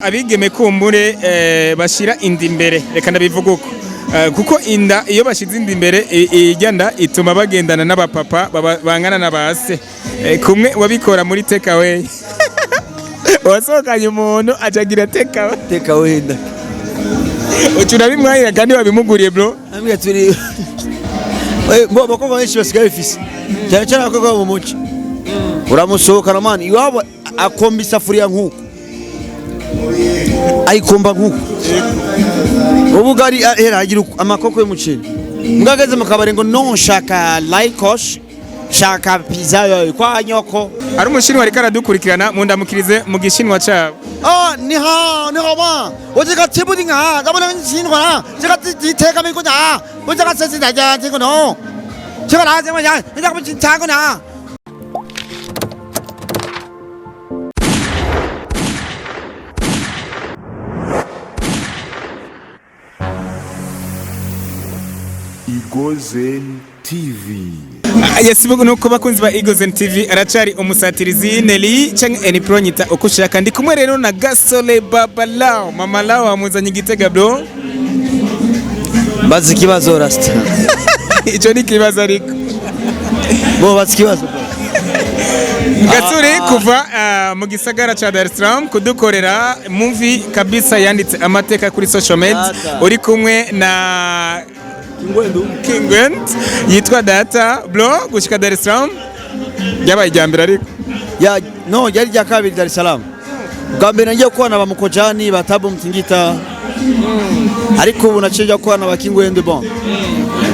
Abigeme kumbure bashira inda imbere, reka ndabivuga uko. Kuko inda, iyo bashize inda imbere, irya nda ituma bagendana n'abapapa bangana na base. Kumwe wabikora muri take away, wasohokanye umuntu acagira take away. Teka wenda. Uca urabimwahira kandi wabimuguriye, bro. Ambwira turi bo abakobwa benshi basigaye bifise, cyane cyane abakobwa bo mu muci. Uramusohokana, man, iwabo akomba isafuriya nk'uko ayikomba nk'uko ubugari, era agira amakoko y'umuceri. Mbwageze mu kabari ngo non, shaka laikosh, shaka pizza yawe kwa nyoko. Ari umushinwa ariko aradukurikirana, mundamukirize mu gishinwa cabo. 啊，你好，你好吗？我这个吃不定啊，咱们那个新款啊，这个自己贴个没过啊，我这个实实在在这个喏，这个哪这么讲？你这个不查过呢？ Igozen TV. Yes, nuko bakunzi ba Eagles TV, aracari umusatirizi Nelly canke Eni nyita uko ushaka. Ndi kumwe rero na Gasole Babalao, Mama Lao amuzanye igitega, bro. Bazi ikibazo, rasta. Ico ni kibazo ariko. Bo bazi ikibazo. Gasore, kuva mu gisagara ca Dar es Salaam kudukorera movie kabisa yanditse amateka kuri social media, Data. uri kumwe na Kingwendu. Kingwend yitwa Data, bro. Gushika Dar es Salaam ryabaye irya mbere ariko? Ya, no, yari rya kabiri Dar es Salaam. Bwa mbere nagiye kubana ba Mukojani, ba Tabu Mtingita. Ariko ubu naciye njya kubana ba Kingwendu, bon.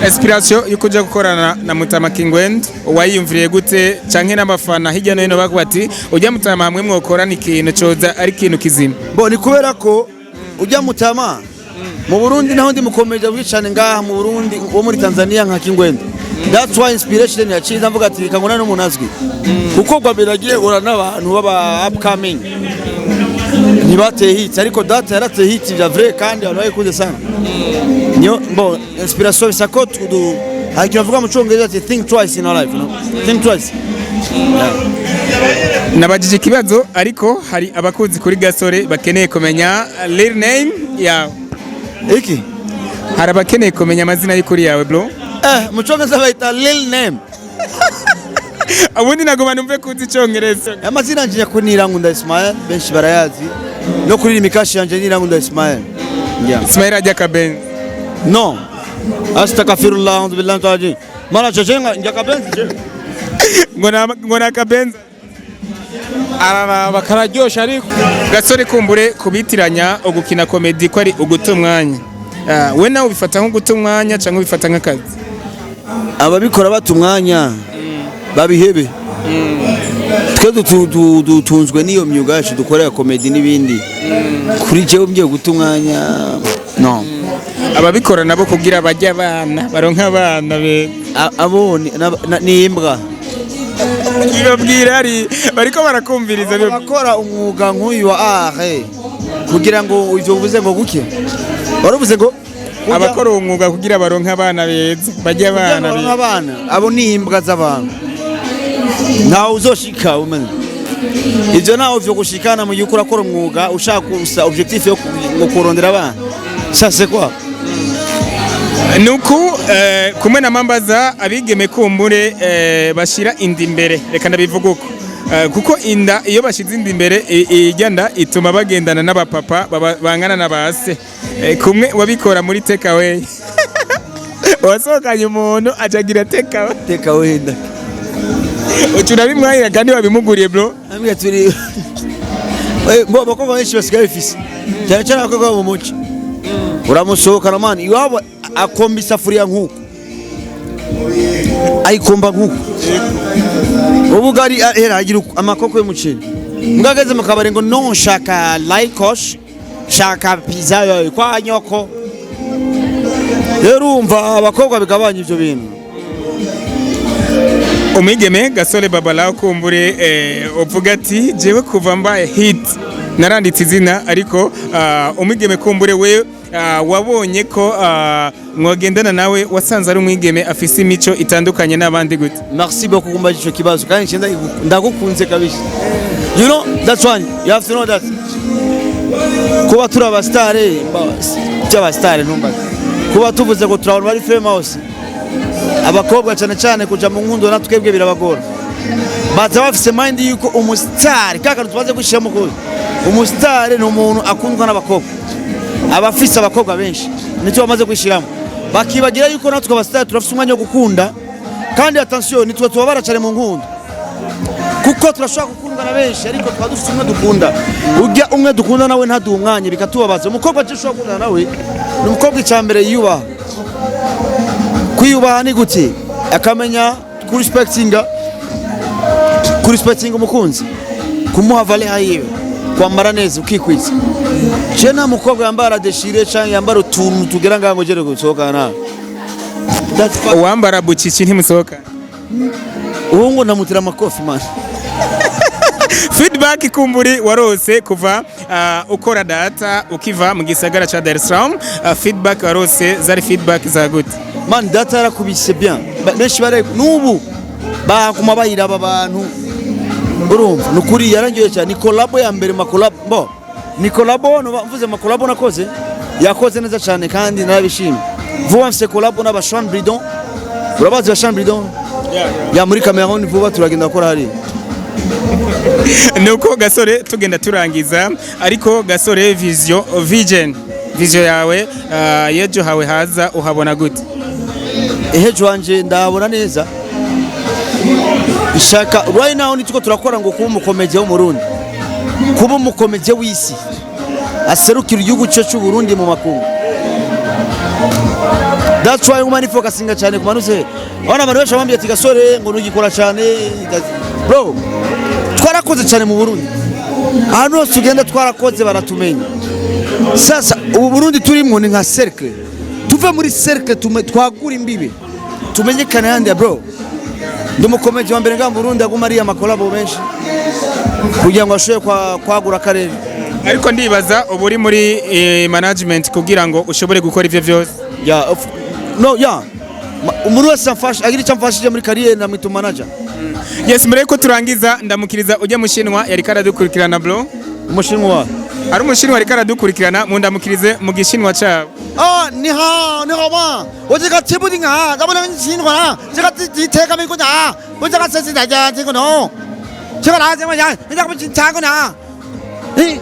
Inspiration yo kuja gukorana na Mutama Kingwend wayiyumviriye gute, canke n'abafana hirya no hino bavuga ati ujya Mutama hamwe mwokorana ikintu coza ari ikintu kizima? Bo ni kubera ko ujya Mutama mu Burundi naho ndi mukomeje bwicane ngaha mu Burundi wo muri Tanzania nka Kingwendu. That's why inspiration yaciye mvuga ati reka ngona n'umuntu azwi. Kuko bwa mbere nagiye guhura n'abantu baba upcoming ntibateye hit, ariko Data yarateye hit vya vrai kandi abantu bayikunze sana. Niyo bo inspiration bisa ko tudu hari ikintu bavuga mu Congereza ati "Think twice in our life", no? Think twice. Nabajije ikibazo, ariko hari abakuzi kuri Gasore bakeneye kumenya real name yawe. Iki? Hari abakeneye kumenya amazina y'ukuri yawe, bro. Mu Congereza bayita lil name. Ubundi nagoma numve kuzi icongereza. Amazina yanje nyakuri ni Irankunda Ismael, benshi barayazi. No kuri mikashi yanje ni Irankunda Ismael. Yeah. Ismail ajya kabenzi? No. Astaghfirullah, a'udhu billahi minash. Mara cheche njya kabenzi je. Ngo na kabenzi. Araraba kararyosha ariko. Gasore, kumbure kubitiranya ugukina comedy ko ari uguta umwanya. We nawe ubifata nko guta umwanya cyangwa ubifata nk'akazi? Ababikora bata umwanya babihebe. Twe dutunzwe n'iyo myuga yacu dukorera comedy n'ibindi. Kuri jewe ngiye guta umwanya, no. Ababikora nabo kugira bajye abana baronka abana be? Abo ni imbwa. Ibabwira ari bariko barakumviriza. Abakora umwuga nk'uyu wa art kugira ngo ivyo uvuze ngo guke waravuze ngo Abakora uwo mwuga kugira baronke abana beza bajye kugira abana ngo baronke beza. Abana abo ni imbwa z'abantu, ntawe uzoshika umenye ivyo, ntawe vyo gushikana mu gihe uriko urakora umwuga ushaka gusa objectif yo ngo kurondera abana, ça c'est quoi? Nuku kumwe na mambaza abigeme kumbure bashira inda imbere, reka ndabivuga uko. Kuko inda, iyo bashize inda imbere, irya nda ituma bagendana n'abapapa bangana na base. Kumwe wabikora muri take away, wasohokanye umuntu acagira take away. Teka wenda. Uca urabimwahira kandi wabimuguriye, bro. Ambwira turi bo abakobwa benshi basigaye bifise, cyane cyane abakobwa bo mu muci. Uramusohokana, man, iwabo akomba isafuriya nk'uko ayikomba nk'uko ubugari, era agira amakoko y'umuceri. Mbwageze mu kabari ngo non, shaka laikosh, shaka pizza yawe kwa nyoko. Rero urumva abakobwa bigabanya ivyo bintu. Umwigeme Gasore Babalao, kumbure uvuga ati jewe kuva mbaye hit naranditse izina, ariko umwigeme kumbure we wabonye ko mwagendana nawe, wasanze ari umwigeme afise imico itandukanye n'abandi gute? Merci beaucoup kumbaza ico kibazo kandi ndagukunze kabisa. You know, that's one. You have to know that. Kuba turi abasitari by'abasitari, ntumbaze. Kuba tuvuze ngo turi abantu bari famous, abakobwa cyane cyane kuja mu nkundo na twebwe birabagora. Baza bafise mind yuko umusitari, ka kantu tumaze gushyiramo kuza, umusitari ni umuntu akundwa n'abakobwa, aba afise abakobwa benshi, nicyo bamaze gushyiramo, bakibagira yuko natwe abasitari turafise umwanya wo gukunda. Kandi attention, nitwe tubabara cyane mu nkundo, kuko turashobora gukundwa na benshi, ariko twaba dufite umwe dukunda. Ujya umwe dukunda nawe ntaduha umwanya, bikatubabaza. Umukobwa aje ushobora gukundana nawe ni umukobwa icya mbere yiyubaha. Kwiyubaha ni gute? Akamenya kurespectinga umukunzi, kumuha valeur yiwe, kwambara neza, ukikwiza. Je nta mukobwa yambara déchiré cyangwa yambara utuntu tugera ngaho ngo jere gusohokana nawe. That's fuck. Uwambara bucici ntimusohoka? Ubu ngo ndamutira amakofi, man. Feedback kumburi warose kuva ukora Data ukiva mu gisagara ca Dar es Salaam, feedback warose zari feedback za gute? Man, Data yarakubise bien. Benshi bare n'ubu baguma bayiraba abantu, urumva? Ni ukuri yarangiye cyane. Ni collabo ya mbere ma collabo bo, ni collabo mvuze ma collabo nakoze, yakoze neza cyane kandi narabishimye. Vuba mfise collabo n'aba Sean Bridon. Urabazi ba Sean Bridon ya muri Cameroon? Vuba turagenda gukora hariya. Nuko Gasore, tugenda turangiza, ariko Gasore, vision yawe y'ejo hawe haza uhabona gute? Ejo wanje ndabona neza. Ishaka right now nituko turakora ngo kuba umukomediye w'Umurundi, kuba umukomediye w'isi, aserukira igihugu cye cy'u Burundi mu makungu. That's why nguma nifocusinga cyane ku manuse. Abana, abantu benshi bambwiye ati: "Gasore, ngo nugikora cyane." Bro, twarakoze cyane mu Burundi. Ahantu hose tugenda twarakoze, baratumenya. Sasa ubu Burundi turimo ni nka cercle. Tuve muri cercle, twagura imbibe, tumenyekane yandi ya bro. Ndi umukomeji wa mbere ngaha mu Burundi aguma ariya ma collabo menshi kugira ngo ashobore kwagura akarere. Ariko ndibaza uba uri muri management kugira ngo ushobore gukora ivyo vyose. Ya, no ya. Umuntu wese amfasha, agira icyo amfashije muri carrière, ndamwita manager. Yes, mbere yuko turangiza, ndamukiriza ujya mushinwa yariko aradukurikirana, bro. Umushinwa? Ari umushinwa ariko aradukurikirana, mundamukirize mu gishinwa cabo. 啊，你好，你好吗？我这个吃不定啊，咱们那个新话，这个自己贴个没过啊，我这个实实在在这个喏，这个哪怎么样？你这个不查过呢？你。